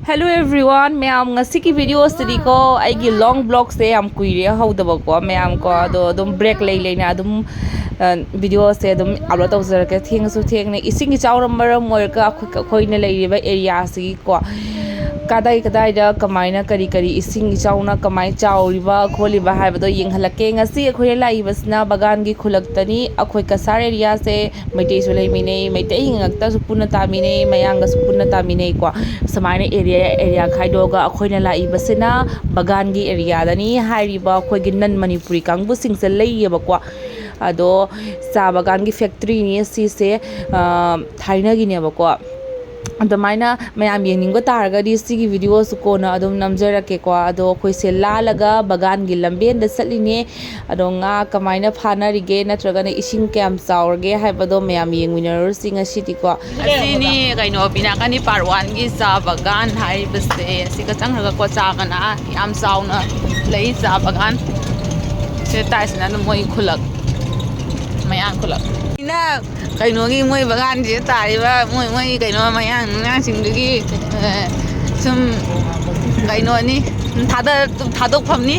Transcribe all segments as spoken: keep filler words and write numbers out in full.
Hello everyone, ꯃꯌꯥꯝ, ꯉꯁꯤꯒꯤ ꯚꯤꯗꯤꯑꯣꯁꯤꯗꯤꯀꯣ, ꯑꯩꯒꯤ ꯂꯣꯡ ꯕ꯭ꯂꯣꯛꯁꯦ ꯌꯥꯝ ꯀꯨꯏꯔꯦ ꯍꯧꯗꯕꯀꯣ, ꯃꯌꯥꯝ ꯀꯣ, ꯑꯗꯣ ꯑꯗꯨꯝ ꯕ꯭ꯔꯦꯛ ꯂꯩ ꯂꯩꯅ ꯑꯗꯨꯝ, ꯑ, ꯚꯤꯗꯤꯑꯣꯁꯦ ꯑꯗꯨꯝ ꯑꯞꯂꯣꯗ ꯇꯧꯖꯔꯛꯀꯦ꯫ ꯊꯦꯡꯉꯁꯨ ꯊꯦꯡꯅ ꯏꯁꯤꯡ ꯏꯆꯥꯎꯅ ꯃꯔꯝ ꯑꯣꯏꯔꯒ ꯑꯩꯈꯣꯏ, ꯑꯩꯈꯣꯏꯅ ꯂꯩꯔꯤꯕ ꯑꯦꯔꯤꯌꯥꯁꯤꯒꯤꯀꯣ, ꯀꯗꯥꯏ ꯀꯗꯥꯏꯗ ꯀꯃꯥꯏꯅ, ꯀꯔꯤ ꯀꯔꯤ ꯏꯁꯤꯡ ꯏꯆꯥꯎꯅ ꯀꯃꯥꯏꯅ ꯆꯥꯎꯔꯤꯕ ꯈꯣꯠꯂꯤꯕ ꯍꯥꯏꯕꯗꯣ ꯌꯦꯡꯍꯜꯂꯛꯀꯦ꯫ ꯉꯁꯤ ꯑꯩꯈꯣꯏꯅ ꯂꯥꯛꯏꯕꯁꯤꯅ ꯕꯒꯥꯟꯒꯤ ꯈꯨꯂꯛꯇꯅꯤ꯫ ꯑꯩꯈꯣꯏ ꯀꯁꯥꯔ ꯑꯦꯔꯤꯌꯥꯁꯦ ꯃꯩꯇꯩꯁꯨ ꯂꯩꯃꯤꯟꯅꯩ, ꯃꯩꯇꯩ ꯉꯥꯛꯇꯁꯨ ꯄꯨꯟꯅ ꯇꯥꯃꯤꯟꯅꯩ, ꯃꯌꯥꯡꯒꯁꯨ ꯄꯨꯟꯅ ꯇꯥꯃꯤꯟꯅꯩꯀꯣ꯫ ꯁꯨꯃꯥꯏꯅ ꯑꯦꯔꯤꯌꯥ ꯑꯦꯔꯤꯌꯥ ꯈꯥꯏꯗꯣꯛꯑꯒ ꯑꯩꯈꯣꯏꯅ ꯂꯥꯛꯏꯕꯁꯤꯅ ꯕꯒꯥꯟꯒꯤ ꯑꯦꯔꯤꯌꯥꯗꯅꯤ ꯍꯥꯏꯔꯤꯕ ꯑꯩꯈꯣꯏꯒꯤ ꯅꯟ ꯃꯅꯤꯄꯨꯔꯤ ꯀꯥꯡꯕꯨꯁꯤꯡꯁꯦ ꯂꯩꯌꯦꯕꯀꯣ꯫ ꯑꯗꯣ ꯆꯥ ꯕꯒꯥꯟꯒꯤ ꯐꯦꯛꯇ꯭ꯔꯤꯅꯤ ꯁꯤꯁꯦ, ꯑ, ꯊꯥꯏꯅꯒꯤꯅꯦꯕꯀꯣ꯫ ꯑꯗꯨꯃꯥꯏꯅ ꯃꯌꯥꯝ ꯌꯦꯡꯅꯤꯡꯕ ꯇꯥꯔꯒꯗꯤ ꯁꯤꯒꯤ ꯚꯤꯗꯤꯑꯣꯁꯨ ꯀꯣꯟꯅ ꯑꯗꯨꯝ ꯅꯝꯖꯔꯛꯀꯦꯀꯣ꯫ ꯑꯗꯣ ꯑꯩꯈꯣꯏꯁꯦ ꯂꯥꯜꯂꯒ ꯕꯒꯥꯟꯒꯤ ꯂꯝꯕꯦꯟꯗ ꯆꯠꯂꯤꯅꯦ꯫ ꯑꯗꯣ ꯉꯥ ꯀꯃꯥꯏꯅ ꯐꯥꯅꯔꯤꯒꯦ ꯅꯠꯇ꯭ꯔꯒꯅ ꯏꯁꯤꯡ ꯀꯌꯥꯝ ꯆꯥꯎꯔꯒꯦ ꯍꯥꯏꯕꯗꯣ ꯃꯌꯥꯝ ꯌꯦꯡꯃꯤꯟꯅꯔꯨꯔꯁꯤ ꯉꯁꯤꯗꯤꯀꯣ꯫ ꯑꯁꯤꯅꯤ ꯀꯩꯅꯣ, ꯕꯤꯅꯥꯀꯥꯅꯤ ꯄꯥꯔꯠ ꯋꯥꯟꯒꯤ ꯆꯥ ꯕꯒꯥꯟ ꯍꯥꯏꯔꯤꯕꯁꯦ꯫ ꯑꯁꯤꯒ ꯆꯪꯈ꯭ꯔꯒꯀꯣ ꯆꯥ ꯃꯅꯥ ꯌꯥꯝ ꯆꯥꯎꯅ ꯂꯩ, ꯆꯥ ꯕꯒꯥꯟ꯫ ꯁꯤ ꯇꯥꯏꯁꯤꯅ ꯑꯗꯨꯝ ꯃꯣꯏ ꯈꯨꯂꯛ, ꯃꯌꯥꯡ ꯈꯨꯂꯛ꯫ ꯏꯅ ꯀꯩꯅꯣꯒꯤ ꯃꯣꯏ ꯕꯒꯥꯟꯁꯤꯗ ꯇꯥꯔꯤꯕ ꯃꯣꯏ, ꯃꯣꯏ ꯀꯩꯅꯣ ꯃꯌꯥꯡ, ꯃꯌꯥꯡꯁꯤꯡꯗꯨꯒꯤ, ꯑ, ꯁꯨꯝ ꯀꯩꯅꯣꯅꯤ, ꯊꯥꯗ-, ꯊꯥꯗꯣꯛꯐꯝꯅꯤ꯫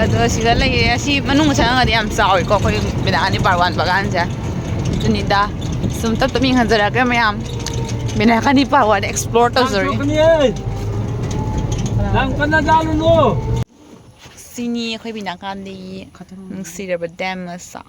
ꯑꯗꯣ ꯁꯤꯗ ꯂꯩꯔꯦ꯫ ꯑꯁꯤ ꯃꯅꯨꯡ ꯆꯪꯉꯒꯗꯤ ꯌꯥꯝ ꯆꯥꯎꯋꯤꯀꯣ ꯑꯩꯈꯣꯏ ꯕꯤꯅꯥꯀꯥꯅꯤ ꯄꯥꯔꯠ ꯋꯥꯟ ꯕꯒꯥꯟꯁꯦ꯫ ꯑꯗꯨꯅꯤꯗ ꯁꯨꯝ ꯇꯞ ꯇꯞ ꯌꯦꯡꯍꯟꯖꯔꯛꯀꯦ ꯃꯌꯥꯝ꯫ ꯕꯤꯅꯥꯀꯥꯅꯤ ꯄꯥꯔꯠ ꯋꯥꯟ ꯑꯦꯛꯁꯄ꯭ꯂꯣꯔ ꯇꯧꯖꯔꯤ꯫ ꯌꯥꯝ ꯀꯟꯅ ꯆꯥꯔꯨꯅꯨ꯫ ꯁꯤꯅꯤ ꯑꯩꯈꯣꯏ ꯕꯤꯅꯥꯀꯥꯅꯤ ꯅꯨꯡꯁꯤꯔꯕ ꯗꯦꯝ ꯃꯆꯥ꯫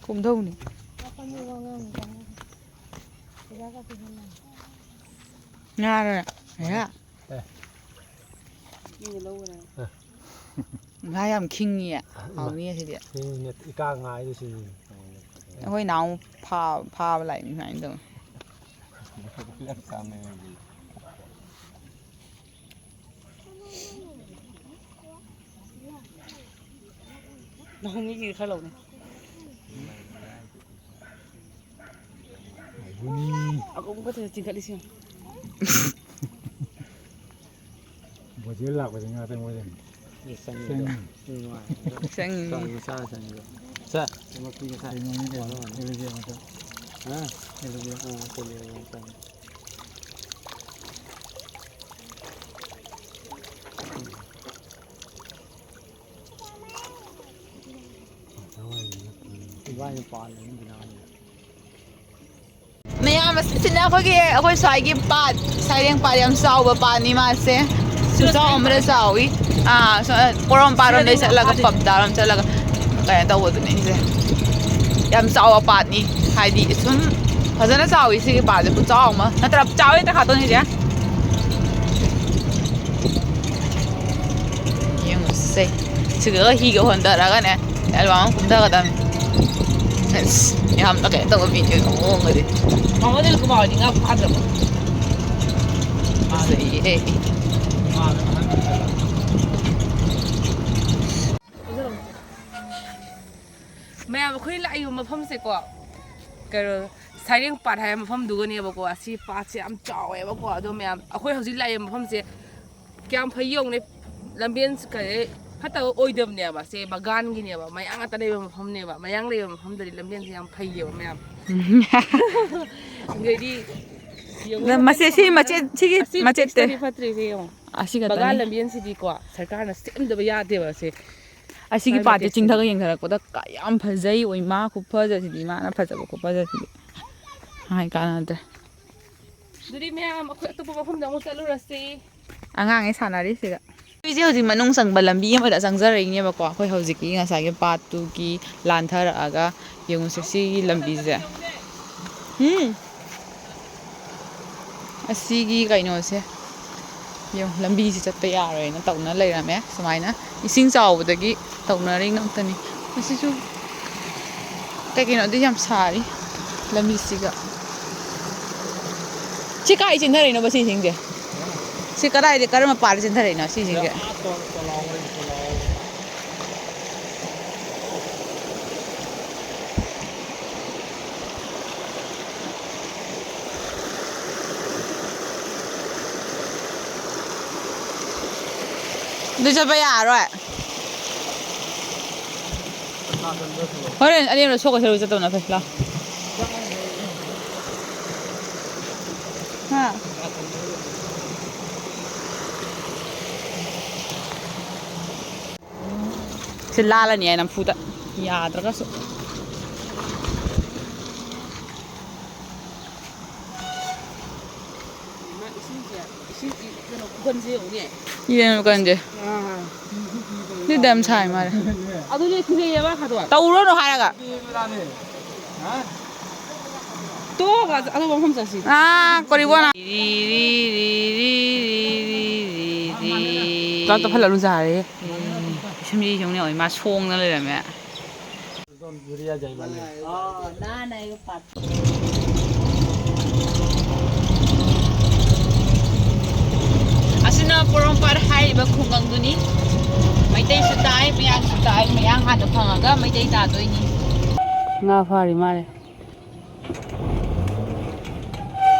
ꯀꯣꯝꯗꯧꯅꯤ꯫ ꯉꯥꯔ ꯍꯥꯏꯔ꯫ ꯑꯦ꯫ ꯉꯥ ꯌꯥꯝ ꯈꯤꯡꯉꯤꯌꯦ꯫ ꯍꯥꯎꯅꯤ ꯑꯁꯤꯗꯤ꯫ ꯁꯤꯅꯤ ꯏꯀꯥ ꯉꯥꯏꯗꯨ ꯁꯤꯅꯤ꯫ ꯑꯩꯈꯣꯏ ꯅꯍꯥꯟꯃꯨꯛ ꯐꯥ-, ꯐꯥꯕ ꯂꯥꯛꯏꯅꯤ ꯁꯨꯃꯥꯏꯅ ꯇꯧꯋꯦ꯫ ꯅꯍꯣꯡ ꯃꯤꯒꯤ ꯈꯔ ꯂꯧꯅꯦ꯫ ꯑꯗꯨꯅꯤ꯫ ꯑꯀꯨꯝ ꯈꯛꯇꯗ ꯆꯤꯡꯈꯠꯂꯤꯁꯤ ꯌꯦꯡꯉꯨ꯫ ꯕꯣꯖꯦꯜ ꯂꯥꯛꯄꯁꯦ ꯉꯥꯛꯇꯪ ꯑꯣꯏꯔꯦ꯫ ꯆꯪꯉꯤꯗꯣ꯫ ꯆꯪꯉꯤ꯫ ꯅꯨꯡꯉꯥꯏ꯫ ꯆꯪꯉꯤ꯫ ꯆꯥꯛ ꯃꯆꯥ ꯆꯪꯉꯤꯗꯣ꯫ ꯁꯦ꯫ ꯀꯩꯅꯣꯅꯤ ꯀꯩꯅꯣ꯫ ꯋꯥꯅꯣ, ꯋꯥꯅꯣ꯫ ꯑꯦꯂꯔꯖꯤ ꯑꯃ ꯇꯧ-, ꯍꯥ? ꯑꯦꯂꯔꯖꯤ꯫ ꯑꯥ, ꯑꯦꯂꯔꯖꯤ ꯑꯃ ꯇꯧ-, ꯏꯕꯥꯅꯤ ꯄꯥꯜꯂꯦ, ꯅꯪꯒꯤ ꯅꯍꯥꯟꯒꯤ꯫ ꯃꯌꯥꯝ ꯑꯁꯤꯁꯤꯅ ꯑꯩꯈꯣꯏꯒꯤ, ꯑꯩꯈꯣꯏ ꯁ꯭ꯋꯥꯏꯒꯤ ꯄꯥꯠ, ꯁꯩꯔꯦꯡ ꯄꯥꯠ, ꯌꯥꯝ ꯆꯥꯎꯕ ꯄꯥꯠꯅꯤ ꯃꯥꯁꯦ꯫ ꯈꯨꯆꯥꯎ ꯑꯃꯗ ꯆꯥꯎꯏ꯫ ꯑꯥ, ꯁꯣ-, ꯄꯣꯔꯣꯝꯄꯥꯠ ꯔꯣꯝꯗꯩ ꯆꯠꯂꯒ ꯄꯕꯗꯥꯔꯣꯝ ꯆꯠꯂꯒ ꯀꯩꯅꯣ ꯇꯧꯕꯗꯨꯅꯤ ꯁꯦ꯫ ꯌꯥꯝ ꯆꯥꯎꯕ ꯄꯥꯠꯅꯤ꯫ ꯍꯥꯏꯗꯤ ꯁꯨꯝ ꯐꯖꯅ ꯆꯥꯎꯏ ꯁꯤꯒꯤ ꯄꯥꯠꯁꯦ, ꯈꯨꯆꯥꯎ ꯑꯃ꯫ ꯅꯠꯇ꯭ꯔ ꯆꯥꯎꯋꯦ ꯇꯈꯥꯇꯣꯟ ꯁꯤꯁꯦ꯫ ꯌꯦꯡꯉꯨꯁꯦ꯫ ꯁꯤꯗꯒ ꯍꯤꯒ ꯍꯣꯟꯗꯔꯒꯅꯦ, ꯑꯦꯜꯕꯝ ꯑꯃ ꯀꯨꯝꯊꯒꯗꯕꯅꯤ꯫ ꯑꯁ, ꯌꯥꯝꯅ ꯀꯩꯅꯣ ꯇꯧꯕ ꯃꯤꯅꯦ ꯃꯑꯣꯡꯒꯗꯤ꯫ ꯃꯥꯃꯣꯗꯤ ꯂꯨꯀꯨꯃꯥ ꯍꯣꯏꯗꯤ ꯉꯥ ꯐꯥꯗ꯭ꯔꯕꯣ? ꯐꯖꯩꯌꯦ꯫ ꯃꯌꯥꯝ, ꯑꯩꯈꯣꯏ ꯂꯥꯛꯏꯕ ꯃꯐꯝꯁꯦꯀꯣ, ꯀꯩꯅꯣ, ꯁꯩꯔꯦꯡ ꯄꯥꯠ ꯍꯥꯏꯕ ꯃꯐꯝꯗꯨꯒꯅꯦꯕꯀꯣ꯫ ꯑꯁꯤ ꯄꯥꯠꯁꯦ ꯌꯥꯝ ꯆꯥꯎꯋꯦꯕꯀꯣ꯫ ꯑꯗꯣ ꯃꯌꯥꯝ, ꯑꯩꯈꯣꯏ ꯍꯧꯖꯤꯛ ꯂꯥꯛꯏꯕ ꯃꯐꯝꯁꯦ ꯀꯌꯥꯝ ꯐꯩ ꯌꯦꯡꯉꯨꯅꯦ꯫ ꯂꯝꯕꯦꯟ ꯀꯩ ꯐꯠꯇꯕ ꯑꯣꯏꯗꯕꯅꯦꯕ꯫ ꯁꯦ ꯕꯒꯥꯟꯒꯤꯅꯦꯕ, ꯃꯌꯥꯡ ꯉꯥꯛꯇ ꯂꯩꯕ ꯃꯐꯝꯅꯦꯕ꯫ ꯃꯌꯥꯡ ꯂꯩꯕ ꯃꯐꯝꯗꯗꯤ ꯂꯝꯕꯦꯟꯁꯦ ꯌꯥꯝ ꯐꯩꯌꯦꯕ ꯃꯌꯥꯝ꯫ ꯑꯗꯩꯗꯤ ꯌꯦꯡꯉꯨꯅꯦ, ꯃꯁꯤ, ꯁꯤ ꯃꯆꯦꯠ, ꯁꯤꯒꯤ ꯑꯁꯤ ꯃꯆꯦꯠꯁꯦ꯫ ꯇꯦꯛꯁꯇꯗꯤ ꯐꯠꯇ꯭ꯔꯤꯁꯦ ꯌꯦꯡꯉꯣ꯫ ꯑꯁꯤꯒ ꯕꯒꯥꯟ ꯇꯅꯤ꯫ ꯂꯝꯕꯦꯟꯁꯤꯗꯤꯀꯣ ꯁꯔꯀꯥꯔꯅ ꯁꯦꯝꯗꯕ ꯌꯥꯗꯦꯕ꯫ ꯁꯦ ꯑꯁꯤꯒꯤ ꯁ꯭ꯋꯥꯏ ꯄꯥꯠꯇꯤ ꯃꯇꯦꯛꯁꯤꯗꯤ꯫ ꯆꯤꯡꯊꯒ ꯌꯦꯡꯊꯔꯛꯄꯗ ꯀ-, ꯌꯥꯝ ꯐꯖꯩ꯫ ꯑꯣꯏꯃꯥ ꯈꯨꯐꯖꯁꯤꯗꯤ, ꯃꯥꯅ ꯐꯖꯕ ꯈꯨꯐꯖꯁꯤꯗꯤ ꯍꯥꯏ ꯀꯥꯟꯅꯗ꯭ꯔꯦ꯫ ꯑꯗꯨꯗꯤ ꯃꯌꯥꯝ ꯑꯩꯈꯣꯏ ꯑꯇꯣꯞꯄ ꯃꯐꯝꯗ ꯑꯃꯨꯛ ꯆꯠꯂꯨꯔꯁꯤ꯫ ꯑꯉꯥꯡꯉꯩ ꯁꯥꯟꯅꯔꯤꯁꯤꯒ꯫ ꯑꯩꯁꯦ ꯍꯧꯖꯤꯛ ꯃꯅꯨꯡ ꯆꯪꯕ ꯂꯝꯕꯤ ꯑꯃꯗ ꯆꯪꯖꯔꯛꯏꯅꯦꯕꯀꯣ꯫ ꯑꯩꯈꯣꯏ ꯍꯧꯖꯤꯛꯀꯤ ꯉꯁꯥꯏꯒꯤ ꯄꯥꯠꯇꯨꯒꯤ ꯂꯥꯟꯊꯔꯛꯑꯒ ꯌꯦꯡꯉꯨꯁꯦ ꯁꯤꯒꯤ ꯂꯝꯕꯤꯁꯦ꯫ ꯎꯝ꯫ ꯑꯁꯤꯒꯤ ꯀꯩꯅꯣꯁꯦ ꯌꯦꯡꯉꯨ, ꯂꯝꯕꯤꯁꯦ ꯆꯠꯄ ꯌꯥꯔꯣꯏꯅ ꯇꯧꯅ ꯂꯩꯔꯝꯃꯦ ꯁꯨꯃꯥꯏꯅ꯫ ꯏꯁꯤꯡ ꯆꯥꯎꯕꯗꯒꯤ ꯇꯧꯅꯔꯤ ꯉꯥꯛꯇꯅꯤ꯫ ꯑꯁꯤꯁꯨ ꯀꯩ ꯀꯩꯅꯣꯗꯤ ꯌꯥꯝ ꯁꯥꯔꯤ ꯂꯝꯕꯤꯁꯤꯒ꯫ ꯁꯤ ꯀꯥꯏ ꯆꯦꯟꯊꯔꯛꯏꯅꯣꯕ ꯁꯤ ꯏꯁꯤꯡꯁꯦ? ꯁꯤ ꯀꯗꯥꯏꯗ, ꯀꯔꯝꯕ ꯄꯥꯠꯇ ꯆꯦꯟꯊꯔꯛꯏꯅꯣ ꯁꯤ ꯏꯁꯤꯡꯁꯦ? ꯑꯥ, ꯇꯣ-, ꯇꯣꯂꯥꯎ ꯂꯩ, ꯇꯣꯂꯥꯎ꯫ ꯆꯠꯄ ꯌꯥꯔꯣꯏ꯫ ꯍꯣꯔꯦꯟ ꯑꯅꯦꯝꯕ ꯁꯣꯛꯀ ꯁꯔꯨ ꯆꯠꯇꯧꯅ ꯐꯩ꯫ ꯂꯥꯎ꯫ ꯍꯥ? ꯁꯤ ꯂꯥꯜꯂꯅꯤ ꯍꯥꯏ ꯅꯝꯐꯨꯗ꯫ ꯌꯥꯗ꯭ꯔꯒꯁꯨ꯫ ꯏꯁꯤꯡꯁꯦ, ꯏꯁꯤꯡ, ꯀꯩꯅꯣ, ꯈꯨꯒꯟꯁꯦ ꯌꯦꯡꯉꯨꯅꯦ꯫ ꯌꯦꯡꯉꯨ ꯀꯟꯁꯦ꯫ ꯑꯥ꯫ ꯁꯤ ꯗꯝ ꯁꯥꯏ ꯃꯥꯜꯂꯦ꯫ ꯑꯗꯨꯅꯦ ꯊꯤꯖꯩꯌꯦꯕ ꯈꯗꯣ꯫ ꯇꯧꯔꯨꯔꯅꯨ ꯍꯥꯏꯔꯒ꯫ ꯇꯣꯛꯑꯒ ꯑꯇꯣꯞꯄ ꯃꯐꯝ ꯆꯠꯁꯤ꯫ ꯑꯥ, ꯀꯣꯔꯤꯕꯣꯅ꯫ ꯇꯞ ꯇꯞ ꯐꯠꯂ ꯑꯗꯨꯝ ꯆꯥꯔꯦ꯫ ꯁꯨꯝ ꯌꯦꯡꯉꯨꯅꯦ, ꯃꯥ ꯁꯣꯡꯅ ꯂꯩꯔꯝꯃꯦ꯫ ꯑꯁꯤꯅ ꯄꯣꯔꯣꯝꯄꯥꯠ ꯍꯥꯏꯔꯤꯕ ꯈꯨꯡꯒꯪꯗꯨꯅꯤ꯫ ꯃꯩꯇꯩꯁꯨ ꯇꯥꯏ, ꯃꯌꯥꯡꯁꯨ ꯇꯥꯏ꯫ ꯃꯌꯥꯡ ꯍꯥꯟꯅ ꯐꯪꯉꯒ ꯃꯩꯇꯩ ꯇꯥꯗꯣꯏꯅꯤ꯫ ꯉꯥ ꯐꯥꯔꯤ ꯃꯥꯜꯂꯦ꯫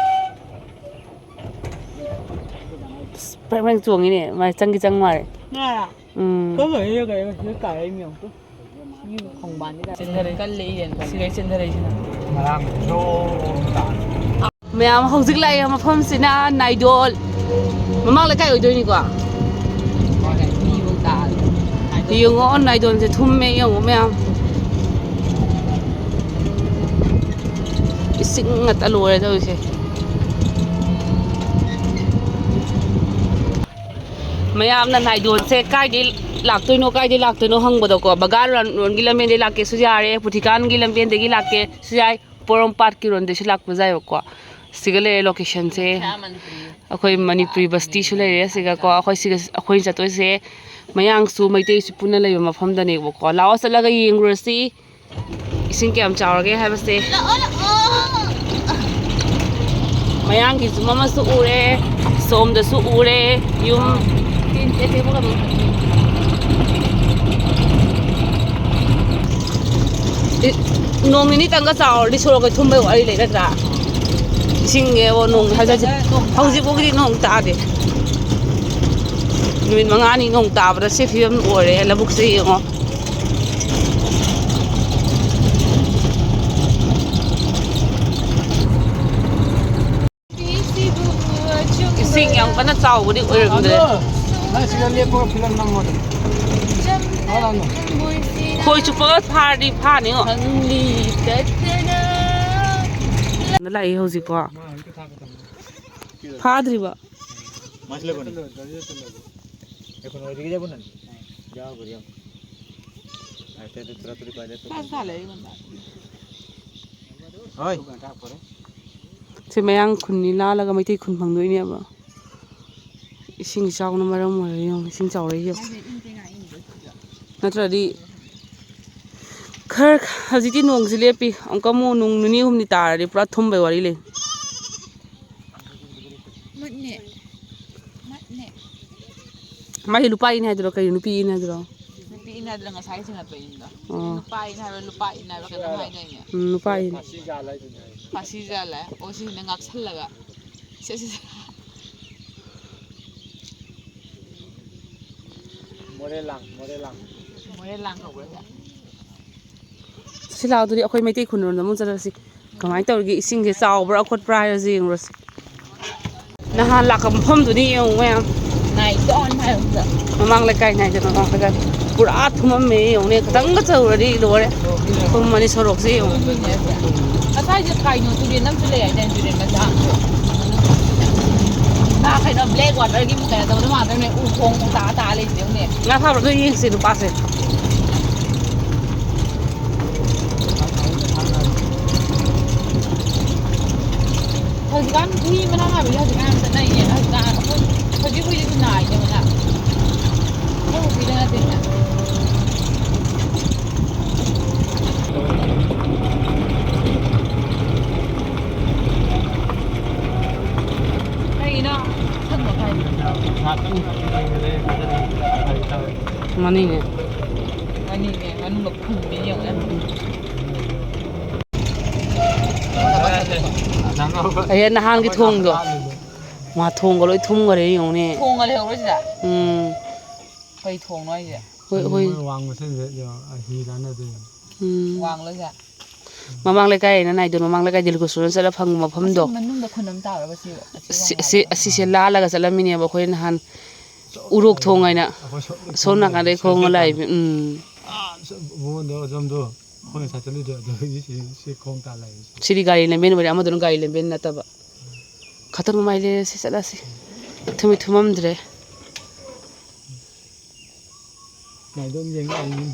ꯑꯁ, ꯄ꯭ꯔꯦꯡ ꯄ꯭ꯔꯦꯡ ꯆꯣꯡꯉꯤꯅꯦ꯫ ꯃꯥ ꯆꯪꯒꯤ ꯆꯪ ꯃꯥꯜꯂꯦ꯫ ꯉꯥꯔꯣ? ꯎꯝ꯫ ꯀꯔꯝꯕ ꯍꯦꯛ ꯀꯥꯏ ꯃꯤꯌꯥꯝ ꯇꯨ? ꯃꯤ ꯈꯣꯡꯕꯥꯟꯁꯤꯗ ꯆꯦꯟꯊꯔꯛꯏ꯫ ꯀꯜꯂꯦ ꯏꯔꯦꯟ ꯀꯜꯂꯦ꯫ ꯁꯤꯒꯩ ꯆꯦꯟꯊꯔꯛꯏꯁꯤꯅ꯫ ꯃꯌꯥꯝ ꯍꯧꯖꯤꯛ ꯂꯥꯛꯏꯕ ꯃꯐꯝꯁꯤꯅ ꯅꯥꯏꯗꯣꯜ ꯃꯃꯥꯡ ꯂꯩꯀꯥꯏ ꯑꯣꯏꯗꯣꯏꯅꯤꯀꯣ꯫ ꯌꯦꯡꯉꯣ, ꯅꯥꯏꯗꯣꯟꯁꯦ ꯊꯨꯝꯃꯦ, ꯌꯦꯡꯉꯣ ꯃꯌꯥꯝ꯫ ꯏꯁꯤꯡ ꯉꯥꯛꯇ ꯂꯣꯏꯔꯦ ꯇꯧꯔꯤꯁꯦ꯫ ꯃꯌꯥꯝꯅ ꯅꯥꯏꯗꯣꯟꯁꯦ ꯀꯥꯏꯗꯩ ꯂꯥꯛꯇꯣꯏꯅꯣ, ꯀꯥꯏꯗꯩ ꯂꯥꯛꯇꯣꯏꯅꯣ ꯍꯪꯕꯗꯀꯣ, ꯕꯒꯥꯟ ꯂꯣꯟꯒꯤ ꯂꯝꯕꯦꯟꯗꯩ ꯂꯥꯛꯀꯦꯁꯨ ꯌꯥꯔꯦ, ꯄꯨꯊꯤꯀꯥꯟꯒꯤ ꯂꯝꯕꯦꯟꯗꯒꯤ ꯂꯥꯛꯀꯦꯁꯨ ꯌꯥꯏ, ꯄꯣꯔꯣꯝꯄꯥꯠꯀꯤ ꯔꯣꯟꯗꯩꯁꯨ ꯂꯥꯛꯄꯁꯨ ꯌꯥꯏꯕꯀꯣ꯫ ꯁꯤꯒ ꯂꯩꯔꯦ ꯂꯣꯀꯦꯁꯟꯁꯦ꯫ ꯑꯩꯈꯣꯏ ꯃꯅꯤꯄꯨꯔꯤ ꯕꯁꯇꯤꯁꯨ ꯂꯩꯔꯦ ꯁꯤꯒꯀꯣ꯫ ꯑꯩꯈꯣꯏ ꯁꯤꯒ, ꯑꯩꯈꯣꯏꯅ ꯆꯠꯇꯣꯏꯁꯦ ꯃꯌꯥꯡꯁꯨ ꯃꯩꯇꯩꯁꯨ ꯄꯨꯟꯅ ꯂꯩꯕ ꯃꯐꯝꯗꯅꯦꯕꯀꯣ꯫ ꯂꯥꯛꯑꯣ ꯆꯠꯂꯒ ꯌꯦꯡꯉꯨꯔꯁꯤ꯫ ꯏꯁꯤꯡ ꯀꯌꯥꯝ ꯆꯥꯎꯔꯒꯦ ꯍꯥꯏꯕꯁꯦ꯫ ꯂꯥꯛꯑꯣ, ꯂꯥꯛꯑꯣ꯫ ꯃꯌꯥꯡꯒꯤ ꯌꯨꯝ ꯑꯃꯁꯨ ꯎꯔꯦ, ꯁꯣꯝꯗꯁꯨ ꯎꯔꯦ ꯌꯨꯝ꯫ ꯏ-, ꯅꯣꯡ ꯅꯤꯅꯤꯇꯪꯒ ꯆꯥꯎꯔꯗꯤ ꯁꯣꯔꯣꯛꯀ ꯊꯨꯝꯕꯩ ꯋꯥꯔꯤ ꯂꯩ ꯅꯠꯇ꯭ꯔꯥ? ꯏꯁꯤꯡꯅꯦꯕꯣ ꯅꯣꯡ ꯍꯥꯏꯖꯠꯁꯦ꯫ ꯍꯧꯖꯤꯛꯐꯥꯎꯒꯤꯗꯤ ꯅꯣꯡ ꯇꯥꯗꯦ꯫ ꯅꯨꯃꯤꯠ ꯃꯉꯥꯅꯤ ꯅꯣꯡ ꯇꯥꯕꯗ ꯁꯤ ꯐꯤꯕꯝ ꯑꯣꯏꯔꯦ ꯂꯧꯕꯨꯛꯁꯦ ꯌꯦꯡꯉꯣ꯫ ꯏꯁꯤꯡ ꯌꯥꯝ ꯀꯟꯅ ꯆꯥꯎꯕꯗꯤ ꯑꯣꯏꯔꯝꯗ꯭ꯔꯦ꯫ ꯑꯗꯣ, ꯅꯪ ꯁꯤꯗ ꯂꯦꯞꯄꯒ ꯐꯤꯂꯝ ꯅꯝꯃꯣ ꯑꯗꯨꯝ꯫ ꯍꯣꯏ, ꯂꯥꯛꯑꯣꯅꯦ꯫ ꯈꯣꯏ ꯆꯨꯞꯄꯒ ꯐꯥꯔꯗꯤ ꯐꯥꯅꯤꯉꯣ꯫ ꯂꯥꯛꯏ ꯍꯧꯖꯤꯛꯀꯣ꯫ ꯐꯥꯗ꯭ꯔꯤꯕ꯫ ꯃꯥꯁꯤꯜꯂꯛꯄꯅꯤ꯫ ꯑꯩꯈꯣꯏ ꯅꯣꯏꯗꯒꯤ ꯌꯥꯎꯕ ꯅꯪ꯫ ꯌꯥꯎꯕꯗꯤ ꯌꯥꯎ꯫ ꯑꯥꯏ, ꯇꯦ, ꯇꯦ, ꯇꯔꯥ ꯇꯔꯨꯛ ꯄꯥꯏꯗꯦ꯫ ꯍꯣꯏ꯫ ꯁꯤ ꯃꯌꯥꯡ ꯈꯨꯟꯅꯤ ꯂꯥꯜꯂꯒ ꯃꯩꯇꯩ ꯈꯨꯟ ꯐꯪꯗꯣꯏꯅꯦꯕ꯫ ꯏꯁꯤꯡ ꯏꯆꯥꯎꯅ ꯃꯔꯝ ꯑꯣꯏꯔꯒ ꯌꯦꯡꯉꯨ, ꯏꯁꯤꯡ ꯆꯥꯎꯔꯛꯏ ꯌꯦꯡꯉꯨ꯫ ꯅꯠꯇ꯭ꯔꯗꯤ ꯈꯔ, ꯍꯧꯖꯤꯛꯇꯤ ꯅꯣꯡꯁꯤ ꯂꯦꯞꯄꯤ, ꯑꯃꯨꯛꯀ ꯑꯃꯨꯛ ꯅꯣꯡ ꯅꯤꯅꯤ ꯍꯨꯝꯅꯤ ꯇꯥꯔꯗꯤ ꯄꯨꯔꯥ ꯊꯨꯝꯕꯩ ꯋꯥꯔꯤ ꯂꯩ꯫ ꯃꯠꯅꯦ꯫ ꯃꯠꯅꯦ꯫ ꯃꯥꯒꯤ ꯂꯨꯄꯥ ꯏꯅꯦ ꯍꯥꯏꯗꯨꯔꯣ? ꯀꯩꯅꯣ, ꯅꯨꯄꯤ ꯏꯅꯦ ꯍꯥꯏꯗꯨꯔꯣ? ꯅꯨꯄꯤ ꯏꯅꯦ ꯍꯥꯏꯗꯨꯅ ꯉꯁꯥꯏ ꯆꯤꯡꯈꯠꯄ ꯏꯅꯦꯗꯣ꯫ ꯑꯣ꯫ ꯅꯨꯄꯥ ꯏꯅꯦ ꯍꯥꯏꯕ, ꯂꯨꯄꯥ ꯏꯅꯦ ꯍꯥꯏꯕ ꯀꯩꯅꯣꯝ ꯍꯥꯏꯗꯥꯏꯅꯦ? ꯎꯝ, ꯅꯨꯄꯥ ꯏꯅꯦ꯫ ꯐꯥꯁꯤ ꯖꯥꯜꯂꯦ꯫ ꯑꯣ, ꯁꯤꯁꯤꯅ ꯉꯥꯛꯁꯜꯂꯒ꯫ ꯁꯦ, ꯁꯦ, ꯁꯦ꯫ ꯃꯣꯔꯦ ꯂꯥꯡ, ꯃꯣꯔꯦ ꯂꯥꯡ꯫ ꯃꯣꯔꯦ ꯂꯥꯡ ꯀꯧꯕ꯭ꯔꯥ ꯁꯦ? ꯁꯤ ꯂꯥꯛꯑꯣ, ꯑꯗꯨꯗꯤ ꯑꯩꯈꯣꯏ ꯃꯩꯇꯩ ꯈꯨꯟꯔꯣꯝꯗ ꯑꯃꯨꯛ ꯆꯠꯂꯁꯤ꯫ ꯀꯃꯥꯏꯅ ꯇꯧꯔꯤꯒꯦ, ꯏꯁꯤꯡꯁꯦ ꯆꯥꯎꯕ꯭ꯔꯥ ꯈꯣꯠꯄ꯭ꯔꯥ ꯍꯥꯏꯔꯁꯤ ꯌꯦꯡꯉꯨꯔꯁꯤ꯫ ꯅꯍꯥꯟ ꯂꯥꯛꯄ ꯃꯐꯝꯗꯨꯗꯤ ꯌꯦꯡꯉꯨ ꯃꯌꯥꯝ꯫ Night on ꯍꯥꯏꯕꯗ꯫ ꯃꯃꯥꯡ ꯂꯩꯀꯥꯏ ꯍꯥꯏꯗꯅ ꯃꯃꯥꯡ ꯂꯩꯀꯥꯏ꯫ ꯄꯨꯔꯥ ꯊꯨꯝꯃꯝꯃꯦ ꯌꯦꯡꯉꯨꯅꯦ, ꯈꯤꯇꯪꯒ ꯆꯨꯔꯗꯤ ꯂꯣꯏꯔꯦ꯫ ꯊꯨꯝꯃꯅꯤ ꯁꯣꯔꯣꯛꯁꯦ ꯌꯦꯡꯉꯨ꯫ ꯉꯁꯥꯏꯁꯦ ꯀꯩꯅꯣ ꯇꯨꯔꯦꯟ ꯑꯃꯁꯨ ꯂꯩ ꯍꯥꯏꯗꯥꯏꯅꯦ, ꯇꯨꯔꯦꯟ ꯃꯆꯥ ꯑꯃꯁꯨ꯫ ꯉꯥ ꯀꯩꯅꯣ black waterꯒꯤ ꯀꯩꯅꯣ ꯇꯧꯕꯗꯣ ꯃꯥꯟꯗꯣꯏꯅꯦ, ꯎ ꯈꯣꯡ ꯎ ꯇꯥ ꯇꯥ ꯂꯩꯕꯗꯣ ꯌꯦꯡꯉꯨꯅꯦ꯫ ꯉꯥ ꯐꯥꯕꯗꯣ ꯌꯦꯡꯁꯤ ꯅꯨꯄꯥꯁꯦ꯫ ꯍꯧꯖꯤꯛꯀꯥꯟ ꯍꯨꯏ ꯃꯅꯥ ꯅꯥꯕꯤꯁꯦ ꯍꯧꯖꯤꯛꯀꯥꯟ ꯌꯥꯝ ꯆꯠꯅꯩꯌꯦ꯫ ꯍꯧꯖꯤꯛꯀꯥꯟ ꯑꯩꯈꯣꯏ ꯍꯧꯖꯤꯛ ꯍꯨꯏꯁꯤꯁꯨ ꯅꯥꯏꯅꯦ ꯃꯅꯥ꯫ ꯑꯩꯈꯣꯏ ꯍꯨꯏꯗ ꯅꯠꯇꯦꯅꯦ꯫ ꯀꯩꯒꯤꯅꯣ? ꯁꯪꯕ ꯀꯥꯏꯗ? ꯃꯅꯤꯡꯅꯦ꯫ ꯃꯅꯤꯡꯅꯦ, ꯃꯅꯨꯡꯗ ꯈꯨꯝꯃꯤ ꯌꯦꯡꯉꯨꯅꯦ꯫ ꯑꯦ, ꯅꯍꯥꯟꯒꯤ ꯊꯣꯡꯗꯣ꯫ ꯃꯥ ꯊꯣꯡꯒ ꯂꯣꯏ ꯊꯨꯝꯈꯔꯦ ꯌꯦꯡꯉꯨꯅꯦ꯫ ꯊꯣꯡꯒ ꯂꯩꯍꯧꯔꯣꯏ ꯁꯤꯗ? ꯎꯝ꯫ ꯀꯩ ꯊꯣꯡꯅꯣ ꯍꯥꯏꯁꯦ? ꯍꯣꯏ, ꯍꯣꯏ꯫ ꯃꯣꯏ ꯋꯥꯡ ꯃꯁꯦꯟꯁꯦ ꯌꯦꯡꯉꯣ, ꯑ, ꯍꯤ ꯂꯥꯟꯅꯗꯣꯏꯅꯦ꯫ ꯎꯝ꯫ ꯋꯥꯡꯂꯣꯏꯁꯦ? ꯃꯃꯥꯡ ꯂꯩꯀꯥꯏ ꯍꯥꯏꯅ ꯅꯥꯏꯗꯣ, ꯃꯃꯥꯡ ꯂꯩꯀꯥꯏ ꯗꯤꯜꯀꯨꯁ ꯍꯣꯏꯅ ꯆꯠꯂ ꯐꯪꯕ ꯃꯐꯝꯗꯣ꯫ ꯑꯁꯤ ꯃꯅꯨꯡꯗ ꯈꯨꯟ ꯑꯃ ꯇꯥꯕ꯭ꯔꯕ ꯁꯤ? ꯑꯁꯤ ꯑꯁꯤ, ꯋꯥꯡ ꯑꯁꯤ, ꯂꯥꯜꯂꯒ꯫ ꯑꯁꯤꯁꯦ ꯂꯥꯜꯂꯒ ꯆꯠꯂꯝꯃꯤꯅꯦꯕ ꯑꯩꯈꯣꯏ ꯅꯍꯥꯟ꯫ ꯎꯔꯣꯛ ꯊꯣꯡ ꯍꯥꯏꯅ꯫ ꯑꯩꯈꯣꯏ ꯁꯣꯝ-, ꯁꯣꯝ ꯁꯣꯝ ꯅꯥꯀꯟꯗꯩ ꯁꯣꯝ ꯈꯣꯡꯉ ꯅꯥꯀꯟ ꯂꯥꯛꯏꯕ꯫ ꯎꯝ꯫ ꯑꯥ, ꯁꯣꯝ ꯕꯣꯟꯗꯣ ꯑꯁꯣꯝꯗꯣ ꯑꯩꯈꯣꯏ ꯉꯁꯥꯏ ꯆꯠꯂꯨꯏꯗꯣ ꯑꯗꯨꯒꯤ ꯁꯤ, ꯁꯤ ꯈꯣꯡ ꯇꯥ ꯂꯩꯔꯤꯁꯦ꯫ ꯁꯤꯗꯤ ꯒꯥꯔꯤ ꯂꯝꯕꯦꯟ ꯑꯣꯏꯔꯦ, ꯑꯃꯗꯨꯅ ꯒꯥꯔꯤ ꯂꯝꯕꯦꯟ ꯅꯠꯇꯕ꯫ ꯈꯇꯔ ꯃꯃꯥꯏ ꯂꯩꯔꯦ, ꯁꯤ ꯆꯠꯂꯁꯤ꯫ ꯊꯨꯝꯃꯤ ꯊꯨꯝꯃꯝꯗ꯭ꯔꯦ꯫ ꯅꯥꯏꯗꯣꯝ ꯌꯦꯡ ꯂꯥꯛꯏꯅꯤ꯫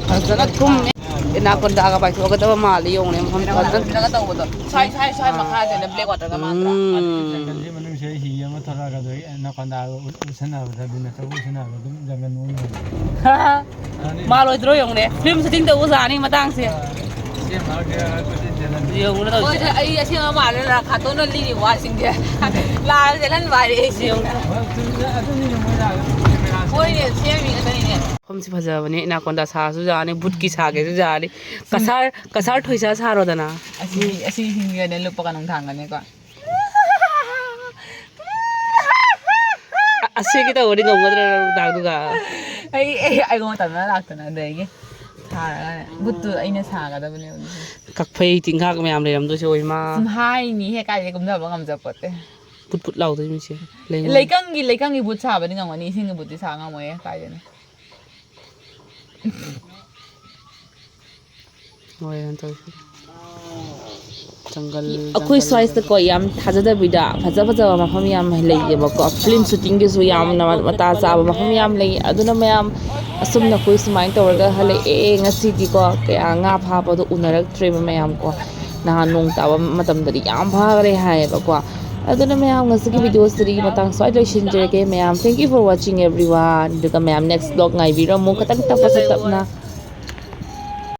ꯐꯖꯅ ꯊꯨꯝꯃꯦ꯫ ꯑꯦꯅꯥꯀꯣꯟꯗꯥꯒ ꯄꯥꯏꯊꯣꯛꯀꯗꯕ ꯃꯥꯜꯂꯦ, ꯌꯦꯡꯉꯨꯅꯦ, ꯃꯐꯝ ꯐꯖꯅ꯫ ꯇꯧꯕꯗꯣ꯫ ꯁ꯭ꯋꯥꯏ, ꯁ꯭ꯋꯥꯏ, ꯁ꯭ꯋꯥꯏ ꯃꯈꯥꯗꯅꯦ black water ꯒ ꯃꯥꯟꯗ꯭ꯔꯥ? ꯎꯝ꯫ ꯖꯪꯒꯜꯁꯤ ꯃꯅꯨꯡꯁꯤꯗ ꯍꯤ ꯑꯃ ꯊꯣꯛꯂꯛꯑꯒ ꯑꯗꯨ ꯑꯦꯅꯥꯀꯣꯟꯗꯥꯒ ꯎ-, ꯎꯞꯁꯟꯅꯕꯗ, ꯑꯗꯨ ꯅꯠꯇ꯭ꯔꯒ ꯎꯞꯁꯟꯅꯕꯗ ꯑꯗꯨꯝ ꯖꯪꯒꯜ ꯑꯣꯟꯈ꯭ꯔꯦ꯫ ꯃꯥꯜꯂꯣꯏꯗ꯭ꯔꯣ ꯌꯦꯡꯉꯨꯅꯦ, film shooting ꯇꯧꯕ ꯖꯥꯠꯅꯤ ꯃꯇꯥꯡꯁꯦ꯫ ꯌꯦꯡꯉꯨꯅꯦ ꯇꯧꯔꯤꯁꯦ꯫ ꯃꯣꯏꯁꯦ ꯑꯩ ꯑꯁꯦꯡꯕ ꯃꯥꯜꯂꯦ, ꯈꯥꯇꯣꯟꯅ ꯂꯤꯔꯤ ꯋꯥꯁꯤꯡꯁꯦ꯫ ꯂꯥꯜꯂ ꯆꯦꯜꯍꯟꯕ ꯍꯥꯏꯔꯦ ꯑꯩꯁꯦ ꯌꯦꯡꯉꯨꯅꯦ꯫ ꯃꯣꯏꯅꯦ ꯁꯦꯝꯃꯤ ꯉꯥꯛꯇꯅꯤꯅꯦ꯫ ꯃꯐꯝꯁꯤ ꯐꯖꯕꯅꯦ, ꯑꯦꯅꯥꯀꯣꯟꯗꯥ ꯁꯥꯔꯁꯨ ꯌꯥꯅꯤ, ꯕꯨꯠꯀꯤ ꯁꯥꯒꯦꯁꯨ ꯌꯥꯅꯤ꯫ ꯀꯁꯥꯔ, ꯀꯁꯥꯔ ꯊꯣꯏꯁꯥ ꯁꯥꯔꯣꯗꯅ꯫ ꯑꯁꯤ, ꯑꯁꯤ ꯍꯤꯡꯒꯅꯤ, ꯂꯨꯞꯄꯒ ꯅꯨꯡꯊꯥꯡꯒꯅꯤꯀꯣ꯫ ꯑ-, ꯑꯁꯤꯒꯤ ꯇꯧꯕꯗꯤ ꯉꯝꯒꯗ꯭ꯔꯥ ꯅꯨꯡꯗꯥꯡꯗꯨꯒ? ꯑꯩ, ꯑꯩ, ꯑꯩꯉꯣꯟꯗ ꯇꯝꯅ ꯂꯥꯛꯇꯅ ꯑꯗꯒꯤ ꯁꯥꯔꯒꯅꯦ꯫ ꯕꯨꯠꯇꯨ ꯑꯩꯅ ꯁꯥꯒꯗꯕꯅꯦꯕ ꯑꯗꯨꯁꯨ꯫ ꯀꯛꯐꯩ ꯇꯤꯟꯈꯥꯛ ꯃꯌꯥꯝ ꯂꯩꯔꯝꯗꯣꯏꯁꯦ, ꯑꯣꯏꯃꯥ꯫ ꯁꯨꯝ ꯍꯥꯏꯅꯤ ꯍꯦꯛ ꯀꯥꯏꯗꯩ ꯀꯨꯝꯊꯕ ꯉꯝꯖꯄꯣꯠꯇꯦ꯫ ꯄꯨꯠ ꯄꯨꯠ ꯂꯥꯎꯗꯣꯏ ꯃꯤꯁꯦ꯫ ꯂꯩꯉꯣꯏ꯫ ꯂꯩꯀꯪꯒꯤ, ꯂꯩꯀꯪꯒꯤ ꯕꯨꯠ ꯁꯥꯕꯗꯤ ꯉꯝꯒꯅꯤ, ꯏꯁꯤꯡꯒꯤ ꯕꯨꯠꯇꯤ ꯁꯥ ꯉꯝꯃꯣꯏꯌꯦ ꯀꯥꯏꯗꯩꯅꯣ꯫ ꯍꯣꯏ, ꯀꯩꯅꯣ ꯇꯧꯔꯤꯁꯦ꯫ ꯖꯪꯒꯜ, ꯑꯩꯈꯣꯏ ꯖꯪꯒꯜ, ꯁ꯭ꯋꯥꯏꯁꯤꯗꯀꯣ ꯖꯪꯒꯜ꯫ ꯌꯥꯝ ꯊꯥꯖꯗꯕꯤꯗ ꯐꯖ ꯐꯖꯕ ꯃꯐꯝ ꯌꯥꯝ ꯂꯩꯌꯦꯕꯀꯣ꯫ Film shooting ꯒꯤꯁꯨ ꯌꯥꯝꯅ ꯃꯇꯥ ꯆꯥꯕ ꯃꯐꯝ ꯌꯥꯝ ꯂꯩ꯫ ꯑꯗꯨꯅ ꯃꯌꯥꯝ ꯑꯁꯨꯝꯅ ꯑꯩꯈꯣꯏ ꯁꯨꯃꯥꯏꯅ ꯇꯧꯔꯒ ꯍꯜꯂꯛꯑꯦ ꯉꯁꯤꯗꯤꯀꯣ꯫ ꯀꯌꯥ ꯉꯥ ꯐꯥꯕꯗꯣ ꯎꯅꯔꯛꯇ꯭ꯔꯦꯕ ꯃꯌꯥꯝ ꯀꯣ꯫ ꯅꯍꯥꯟ ꯅꯣꯡ ꯇꯥꯕ ꯃꯇꯝꯗꯗꯤ ꯌꯥꯝ ꯐꯈꯔꯦ ꯍꯥꯏꯌꯦꯕꯀꯣ꯫ ꯑꯗꯨꯅ ꯃꯌꯥꯝ ꯉꯁꯤꯒꯤ video ꯁꯤꯗꯤ ꯃꯇꯥꯡ ꯁ꯭ꯋꯥꯏꯗ ꯂꯣꯏꯁꯤꯟꯖꯔꯒꯦ꯫ ꯃꯌꯥꯝ, thank you for watching everyone꯫ ꯑꯗꯨꯒ ꯃꯌꯥꯝ next vlog ꯉꯥꯏꯕꯤꯔꯝꯃꯨ꯫ ꯈꯤꯇꯪ ꯇꯞꯄꯁꯨ ꯇꯞꯅ꯫